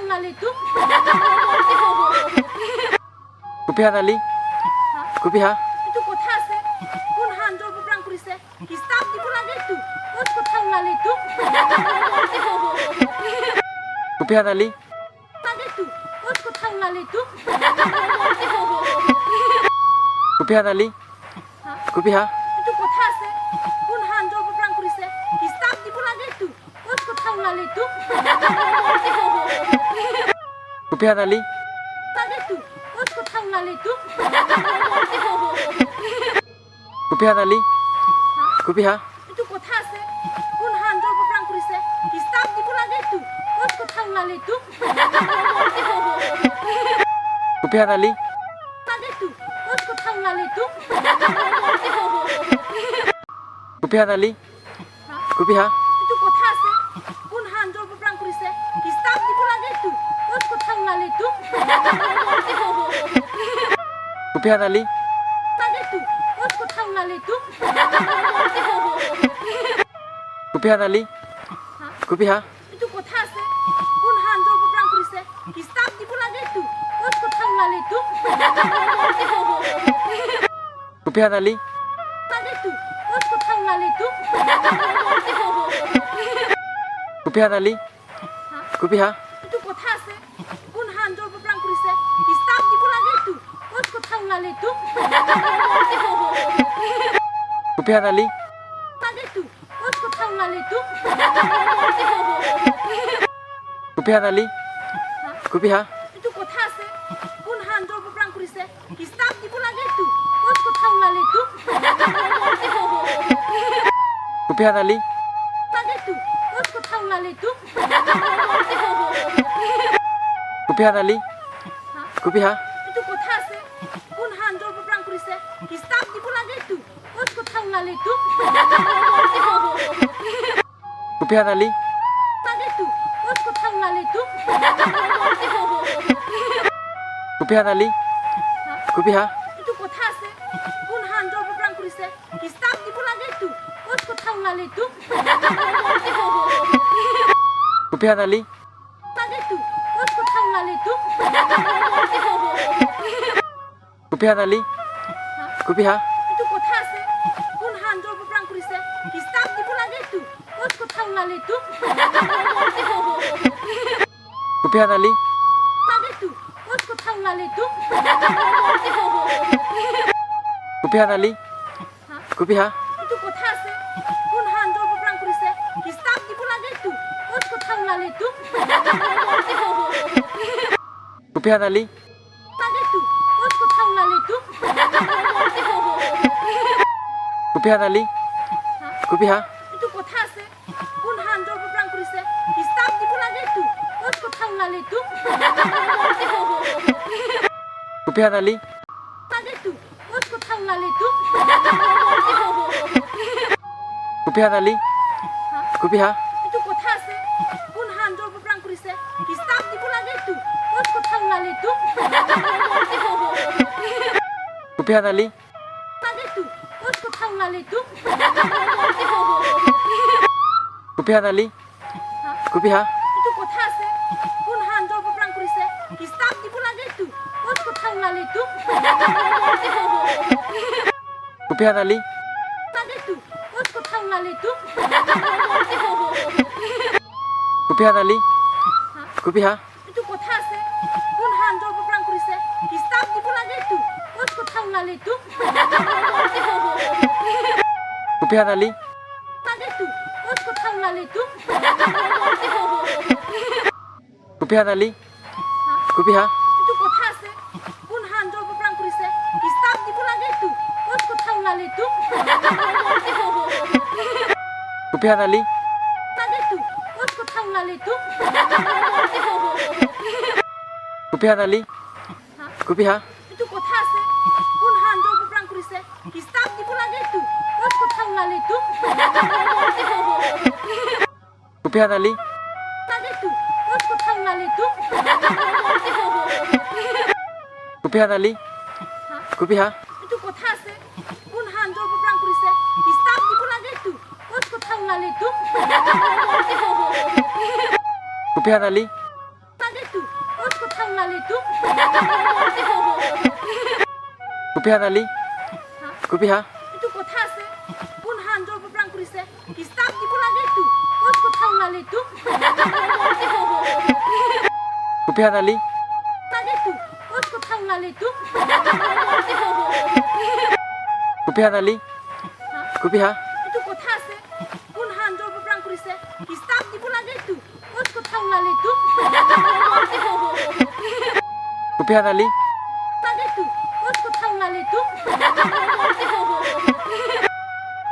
ওলালে এইটো? গোপীহা নালি গোপীহা। এইটো কথা আছে, কোন হান্দৰ প্ৰাণ কৰিছে হিচাপ দিব লাগে এইটো। ক'ত কথা ওলালে এইটো? গোপীহা নালি লাগে এইটো। ক'ত কথা ওলালে এইটো? গোপীহা নালি গোপীহা। এইটো কথা আছে, কোন হান্দৰ প্ৰাণ কৰিছে হিচাপ দিব লাগে এইটো। ক'ত কথা ওলালে এইটো? গোপীহা নালি লাগে এইটো। ক'ত কথা ওলালে এইটো? গোপীহা নালি গোপীহা। এইটো কথা আছে, কোন হান্দৰ প্ৰাণ কৰিছে হিচাপ দিব লাগে এইটো। ক'ত কথা ওলালে এইটো? গোপীহা নালি লাগে এইটো। ক'ত কথা ওলালে এইটো? গোপীহা নালি গোপীহা। এইটো কথা আছে, কোন হান্দৰ প্ৰাণ কৰিছে হিচাপ দিব লাগে এইটো। ক'ত কথা ওলালে এইটো? গোপীহা নালি লাগে এইটো। ক'ত কথা ওলালে এইটো? গোপীহা নালি গোপীহা। এইটো কথা আছে, কোন হান্দৰ প্ৰাণ কৰিছে হিচাপ দিব লাগে এইটো। ক'ত কথা ওলালে এইটো? গোপীহা নালি লাগে এইটো। ক'ত কথা ওলালে এইটো? গোপীহা নালি গোপীহা। এইটো কথা আছে, কোন হান্দৰ প্ৰাণ কৰিছে হিচাপ দিব লাগে এইটো। ক'ত কথা ওলালে এইটো? গোপীহা নালি লাগে এইটো। ক'ত কথা ওলালে এইটো? গোপীহা নালি গোপীহা। এইটো কথা আছে, কোন হান্দৰ প্ৰাণ কৰিছে হিচাপ দিব লাগে এইটো। ক'ত কথা ওলালে এইটো? গোপীহা নালি লাগে এইটো। ক'ত কথা ওলালে এইটো? গোপীহা নালি গোপীহা। এইটো কথা আছে, কোন হান্দৰ প্ৰাণ কৰিছে হিচাপ দিব লাগে এইটো। ক'ত কথা ওলালে এইটো? গোপীহা নালি লাগে এইটো। ক'ত কথা ওলালে এইটো? গোপীহা নালি গোপীহা। এইটো কথা আছে, কোন হান্দৰ প্ৰাণ কৰিছে হিচাপ দিব লাগে এইটো। ক'ত কথা ওলালে এইটো? গোপীহা নালি লাগে এইটো। ক'ত কথা ওলালে এইটো? গোপীহা নালি গোপীহা। এইটো কথা আছে, কোন হান্দৰ প্ৰাণ কৰিছে হিচাপ দিব লাগে এইটো। ক'ত কথা ওলালে এইটো? গোপীহা নালি লাগে এইটো। ক'ত কথা ওলালে এইটো? গোপীহা নালি গোপীহা। এইটো কথা আছে, কোন হান্দৰ প্ৰাণ কৰিছে হিচাপ দিব লাগে এইটো। ক'ত কথা ওলালে এইটো? গোপীহা নালি লাগে এইটো। ক'ত কথা ওলালে এইটো? গোপীহা নালি গোপীহা। এইটো কথা আছে, কোন হান্দৰ প্ৰাণ কৰিছে হিচাপ দিব লাগে এইটো। ক'ত কথা ওলালে এইটো? গোপীহা নালি লাগে এইটো। ক'ত কথা ওলালে এইটো? গোপীহা নালি গোপীহা। এইটো কথা আছে, কোন হান্দৰ প্ৰাণ কৰিছে হিচাপ দিব লাগে এইটো। ক'ত কথা ওলালে এইটো? গোপীহা নালি লাগে এইটো। ক'ত কথা ওলালে এইটো? গোপীহা নালি গোপীহা। এইটো কথা আছে, কোন হান্দৰ প্ৰাণ কৰিছে হিচাপ দিব লাগে এইটো। ক'ত কথা ওলালে এইটো? গোপীহা নালি লাগে এইটো। ক'ত কথা ওলালে এইটো? গোপীহা নালি গোপীহা। এইটো কথা আছে, কোন হান্দৰ প্ৰাণ কৰিছে হিচাপ দিব লাগে এইটো। ক'ত কথা ওলালে এইটো? গোপীহা নালি লাগে এইটো। ক'ত কথা ওলালে এইটো? গোপীহা নালি গোপীহা। এইটো কথা আছে, কোন হান্দৰ প্ৰাণ কৰিছে হিচাপ দিব লাগে এইটো। ক'ত কথা ওলালে এইটো? গোপীহা নালি লাগে এইটো। ক'ত কথা ওলালে এইটো? গোপীহা নালি গোপীহা। এইটো কথা আছে, কোন হান্দৰ প্ৰাণ কৰিছে হিচাপ দিব লাগে এইটো। ক'ত কথা ওলালে এইটো? গোপীহা নালি লাগে এইটো। ক'ত কথা ওলালে এইটো? গোপীহা নালি গোপীহা। এইটো কথা আছে, কোন হান্দৰ প্ৰাণ কৰিছে হিচাপ দিব লাগে এইটো। ক'ত কথা ওলালে এইটো? গোপীহা নালি লাগে লাগে এইটো? ক'ত কথা ওলালে এইটো? গোপী হানালি? গোপী হা? এইটো কথা আছে? কোন হান জল প্লান কৰিছে? হিচাপ দিব লাগে এইটো। ক'ত কথা ওলালে এইটো? গোপী হানালি? লাগে এইটো? ক'ত কথা ওলালে এইটো? গোপী হানালি? গোপী হা? এইটো কথা আছে? কোন হান জল প্লান কৰিছে? হিচাপ দিব লাগে এইটো। ক'ত কথা ওলালে এইটো? গোপী হানালি? লাগে এইটো? ক'ত কথা ওলালে এইটো?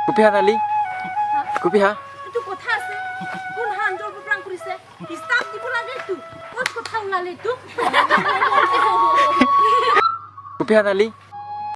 গোপী হানালি? গোপী হা? এইটো কথা আছে? কোন হান জল প্লান কৰিছে? হিচাপ দিব লাগে এইটো। ক'ত কথা ওলালে এইটো? গোপী হানালি?